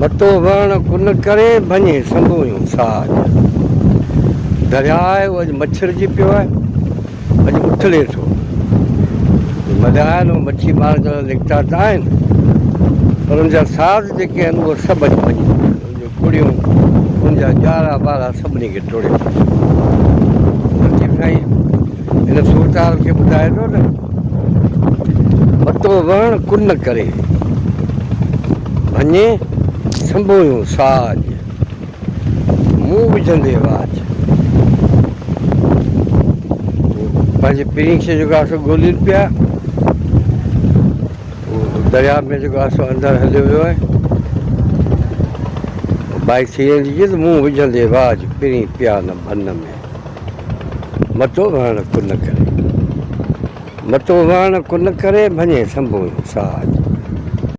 متو وهڻ ڪن ڪري، ڀڃي سنبوهيون ساڄ. درياء آهي اهو اڄ مڇرجي پيو آهي، اڄ اٿلي ٿو. ملاح آهن اهي مڇي مارڻ جا نڪتا ته آهن، پر ان جا ساز جيڪي آهن اهي سڀ اڄ ڀڃي پيا. ان جون ڪڙيون، ان جا ڄارا ٻارا سڀني کي ٽوڙي ڇڏيو. لطيف سائين هن صورتحال کي ٻڌائي ٿو ته. متو وهڻ ڪن ڪري، ڀڃي سنبوهيون ساڄ، مون وجهندي واڄ. پنهنجي پرين کي جيڪو آهي سو ڳولين پيا. درياء ۾ جيڪو آهي سو اندر هليو ويو آهي. ٻائي ٿي ويندي چي ته مون وجهندي واڄ، پرين پيا نه ڀن ۾. متو وهڻ ڪن ڪري. متو وهڻ ڪن ڪري، ڀڃي سنبوهيون ساڄ.